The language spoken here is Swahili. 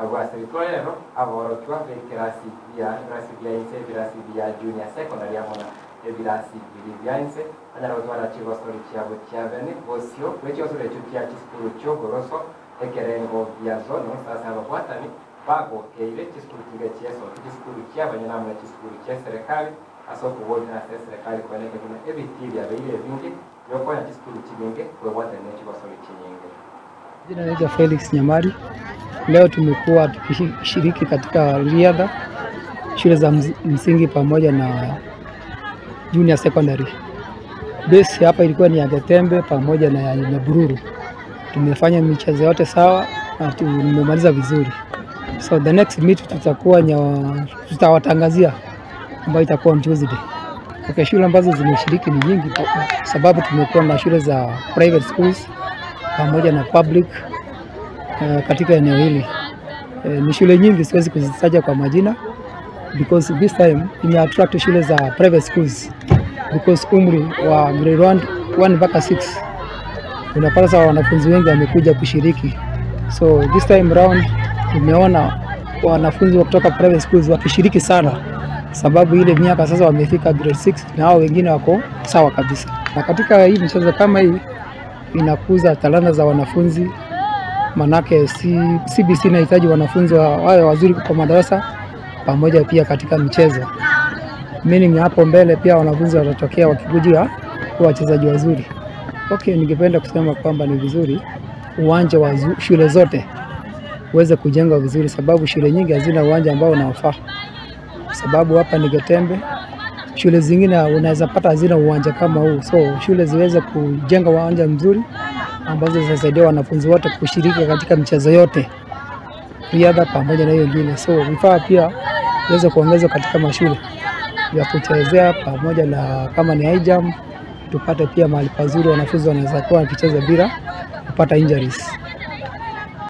Agwasirikwarero aborokiwa bekirasi bya birasi bya inse birasi bya junior secondary amona ebirasi biri bya inse anyarotwara chigosori chiabo chiabene bosio bwechigosori echo chia chisukuru chiogoroso ekerengo bya zono sasa ababwatani bagokeire chisukuru kinga chiesoki chisukuru chiabanyana chisukuru chia serikali asokubona ase serikali kweneke kuna ebiti bya beire bingi yokonya chisukuru chibinge kwebwatani chigosori chinyinge. Jina naitwa Felix Nyamari. Leo tumekuwa tukishiriki katika riadha shule za msingi pamoja na junior secondary. Base hapa ilikuwa ni ya Getembe pamoja na ya Nyabururu. Tumefanya michezo yote sawa na tumemaliza vizuri. So the next meet tutakuwa tutawatangazia ambayo itakuwa on Tuesday. Okay, shule ambazo zimeshiriki ni nyingi sababu tumekuwa na shule za private schools pamoja na public katika eneo hili. Ni shule nyingi siwezi kuzitaja kwa majina because this time ime attract shule za private schools because umri wa grade 1 mpaka 6 unapata sawa wanafunzi wengi wamekuja kushiriki. So this time round tumeona wanafunzi kutoka private schools wakishiriki sana sababu ile miaka sasa wamefika grade 6 na hao wengine wako sawa kabisa. Na katika hii michezo kama hii inakuza talanta za wanafunzi, manake CBC inahitaji wanafunzi wawe wazuri kwa madarasa pamoja pia katika michezo. Meaning hapo mbele pia wanafunzi watatokea wakikuja kuwa wachezaji wazuri. Okay, ningependa kusema kwamba ni vizuri uwanja wa shule zote uweze kujengwa vizuri sababu shule nyingi hazina uwanja ambao unaofaa. Sababu hapa ni Getembe, shule zingine unaweza pata hazina uwanja kama huu. So shule ziweze kujenga uwanja mzuri ambazo zitasaidia wanafunzi wote kushiriki katika michezo yote, riadha pamoja na hiyo nyingine. So vifaa pia viweze kuongezwa katika mashule ya kuchezea pamoja na kama ni high jump, tupate pia mahali pazuri wanafunzi wanaweza kuwa wakicheza bila kupata injuries.